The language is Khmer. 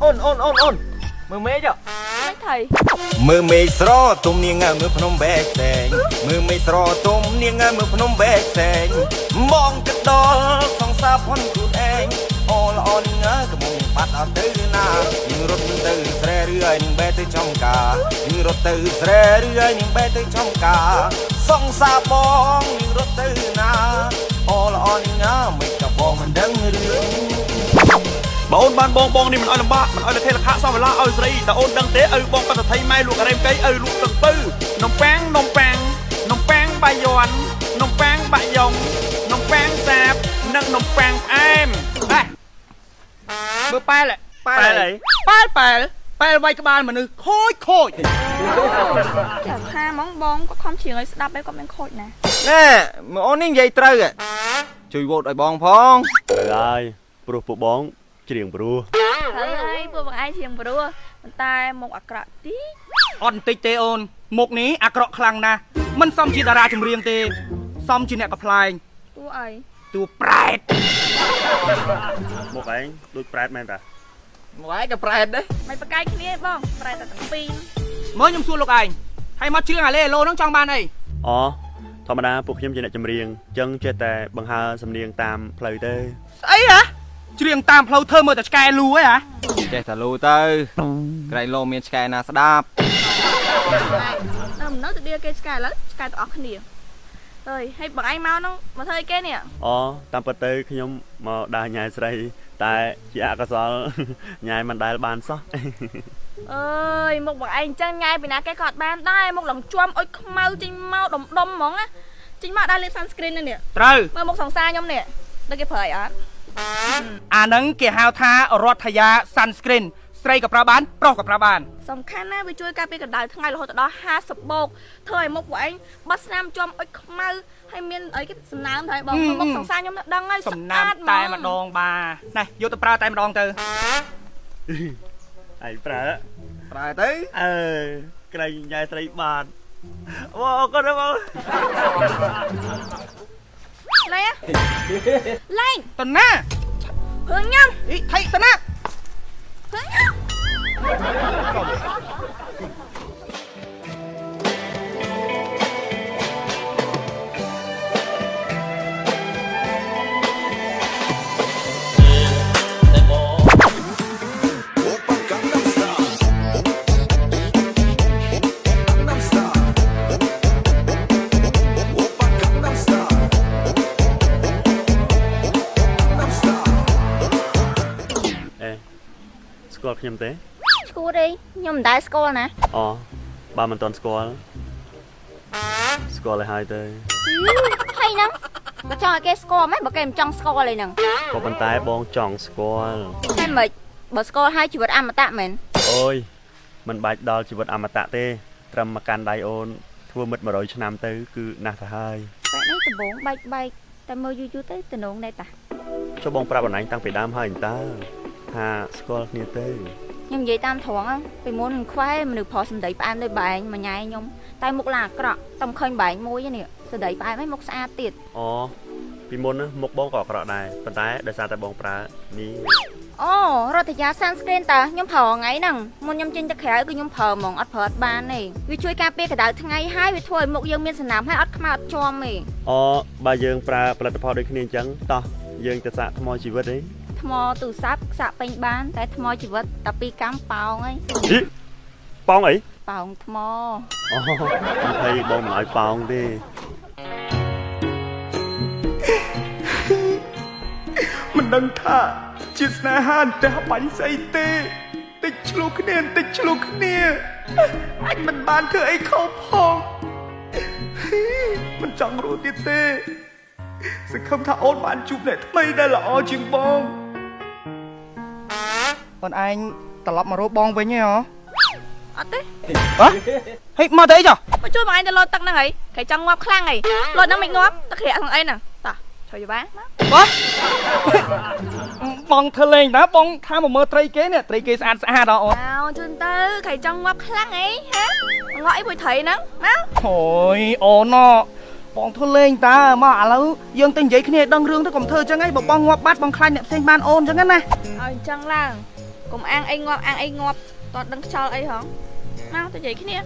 អូនអូនអូនអូនមើលមេឃ មិនថៃ មើលមេឃស្រទុំនាងមើលភ្នំបែកផ្សេងមើលមេឃស្រទុំនាងមើលភ្នំបែកផ្សេងបងគិតដល់សង្សារផនខ្លួនឯងអូល្អនាងកំពុងបាត់អត់ទៅណានាងរត់ទៅស្រែរឿយនាងបែទៅចំការនាងរត់ទៅស្រែរឿយនាងបែទៅចំការសង្សារបងនាងរត់ទៅណាអូល្អនាងមិនក៏បងមិនដឹងរឿង បើអូនបានបងបងនេះមិនអោយលំបាកមិនអោយលខេលខៈសោះវេលាឲ្យស្រីតើអូនដឹងទេឪបងបតថៃម៉ែលក់ការ៉េមកៃឪលក់ទឹកពៅនំប៉ាំងនំប៉ាំងនំប៉ាំងបាយ័ននំប៉ាំងបាក់យ៉ុងនំប៉ាំងសាបនិងនំប៉ាំងផ្អែម ហេមើលប៉ែល ប៉ែលអី ប៉ែលប៉ែលប៉ែលវាយក្បាលមនុស្សខូចខូច ចាំថាហ្មងបងគាត់ខំច្រៀងឲ្យស្ដាប់ឯងគាត់មានខូចណា ណែមើលអូននេះនិយាយត្រូវហ៎ជួយវោតឲ្យបងផង ត្រូវហើយព្រោះពួកបងច្រៀងព្រោះ ហើយហើយពួកបងឯងច្រៀងព្រោះប៉ុន្តែមុខអាក្រក់តិច អត់បន្តិចទេអូនមុខនេះអាក្រក់ខ្លាំងណាស់មិនសមជាតារាចម្រៀងទេសមជាអ្នកកំ pl ែង តួអី តួប្រែត មុខឯងដូចប្រែតមែនតា មកឯងក៏ប្រែតដែរ មិនប្រកែកគ្នាបងប្រែតែទាំងពីរ មើលខ្ញុំសួរលោកឯងហើយមកច្រៀងអាឡេឡូហ្នឹងចង់បានអី អូធម្មតាពួកខ្ញុំជាអ្នកចម្រៀងអញ្ចឹងចេះតែបង្ហើសំនៀងតាមផ្លូវទៅ ស្អីហ៎ច្រៀងតាមផ្លូវធ្វើមើលតែឆ្កែលូហ៎ហ៎ ចេះតែលូទៅក្រែងលោមានឆ្កែណាស្ដាប់ នៅមិននៅទៅដៀគេឆ្កែឥឡូវឆ្កែទាំងអស់គ្នាអើយហើយបងឯងមកហ្នឹងមកធ្វើអីគេនេះ អូតាមពិតទៅខ្ញុំមកដើរញ៉ែស្រី តែជាអកុសលញ៉ែមិនដែលបានសោះ អើយមុខបងឯងអញ្ចឹងញ៉ែពីណាគេក៏អត់បានដែរមុខឡើងជាំអុយខ្មៅចេញមកដុំដុំហ្មងណាចេញមកដើរលេប sunscreen នេះ ត្រូវ មើលមុខសង្សារខ្ញុំនេះដឹងគេប្រើអីអត់ អាហ្នឹងគេហៅថារដ្ឋយា sunscreen ស្រីក៏ប្រើបានប្រុសក៏ប្រើបាន សំខាន់ណាស់វាជួយការពារកម្ដៅថ្ងៃរហូតដល់50បូកធ្វើឲ្យមុខពួកឯងបាត់ស្នាមជាំអុចខ្មៅហើយមានអីគេសំណើមទៅឲ្យបងមុខសង្សារខ្ញុំដឹងហើយ សំណាមតែម្ដងបាទណែយកទៅប្រើតែម្ដងទៅ ឯងប្រើ ប្រែទៅ អើក្រែងញ៉ែស្រីបានបងអរគុណណាស់បង លែងលែង តណា ព្រឺញ៉ាំ អីថៃតណា ព្រឺញ៉ាំ អេស្គាល់ខ្ញុំទេ ឈួតអីខ្ញុំមិនដែលស្គាល់ណា អូបើមិនទាន់ស្គាល់ស្គាល់ឲ្យហើយទៅ ហើយហ្នឹងបើចង់ឲ្យគេស្គាល់ម៉េចបើគេមិនចង់ស្គាល់អីហ្នឹង ក៏ប៉ុន្តែបងចង់ស្គាល់ តែម៉េចបើស្គាល់ហើយជីវិតអមតៈមែន អូយមិនបាច់ដល់ជីវិតអមតៈទេ ត្រឹមមកកាន់ដៃអូនធ្វើមិត្ត100ឆ្នាំទៅគឺណាស់ទៅហើយ តែនេះដំបងបែកបែកតែមើលយូរយូរទៅតំណងដែរតា ចុះបងប្រាប់អូនឯងតាំងពីដើមហើយអន្តើថាស្គាល់គ្នាទៅ ខ្ញុំនិយាយតាមត្រង់ពីមុនមិនខ្វែមនុស្សប្រុសសម្ដីផ្អែមដូចបែងមួយញ៉ៃខ្ញុំតែមុខឡាអាក្រក់តែមិនឃើញបែងមួយនេះសម្ដីផ្អែមឯងមុខស្អាតទៀត អូពីមុនណាមុខបងក៏អាក្រក់ដែរប៉ុន្តែដោយសារតែបងប្រើនេះ អូរដ្ឋយា sunscreen តើខ្ញុំប្រើថ្ងៃហ្នឹងមុនខ្ញុំចេញទៅក្រៅគឺខ្ញុំប្រើហ្មងអត់ប្រើអត់បានទេវាជួយការពារកម្ដៅថ្ងៃហើយវាធ្វើឲ្យមុខយើងមានសំណើមហើយអត់ខ្មៅអត់ជាំទេ អូបើយើងប្រើផលិតផលដូចគ្នាអញ្ចឹងតោះយើងទៅសាកថ្មជីវិតអី ថ្មទូរស័ព្ទសាក់ពេញបានតែថ្មជីវិតតែពីរកម្មប៉ោងហើយ ហីប៉ោងអី ប៉ោងថ្ម អូមិនភ័យបងមិនឲ្យប៉ោងទេ មិនដឹងថាជាស្នេហាអន្ទះបាញ់ស្អីទេតិចឆ្លោះគ្នាតិចឆ្លោះគ្នាអញមិនបានធ្វើអីខុសផងមិនចង់រស់ទៀតទេសង្ឃឹមថាអូនបានជួបអ្នកថ្មីដែលល្អជាងបង អូនឯងត្រឡប់មករកបងវិញហ៎ហ៎ អត់ទេ ហេមកទៅអីចុះ មកជួយបងឯងទៅលោតទឹកហ្នឹងហីគេចង់ងាប់ខ្លាំងហីលោតហ្នឹងមិនងាប់ទឹកក្រាក់ហ្នឹងអីហ្នឹងតោះជួយយបាមក បាទបងធ្វើលេងតាបងថាមកមើលត្រីគេនេះត្រីគេស្អាតស្អាតហ៎អូន អោជូនទៅគេចង់ងាប់ខ្លាំងហីហ៎ងាប់អីមួយត្រីហ្នឹងមក អូយអូនណបងធ្វើលេងតាមកឥឡូវយើងទៅនិយាយគ្នាឲ្យដឹងរឿងទៅកុំធ្វើអញ្ចឹងហីបើបងងាប់បាត់បងខ្លាចអ្នកផ្សេងបានអូនអញ្ចឹងណា ឲ្យអញ្ចឹងឡើង កុំអាងអីងាប់អាងអីងាប់តើដឹងខ្យល់អីហងមកទៅនិយាយគ្នា។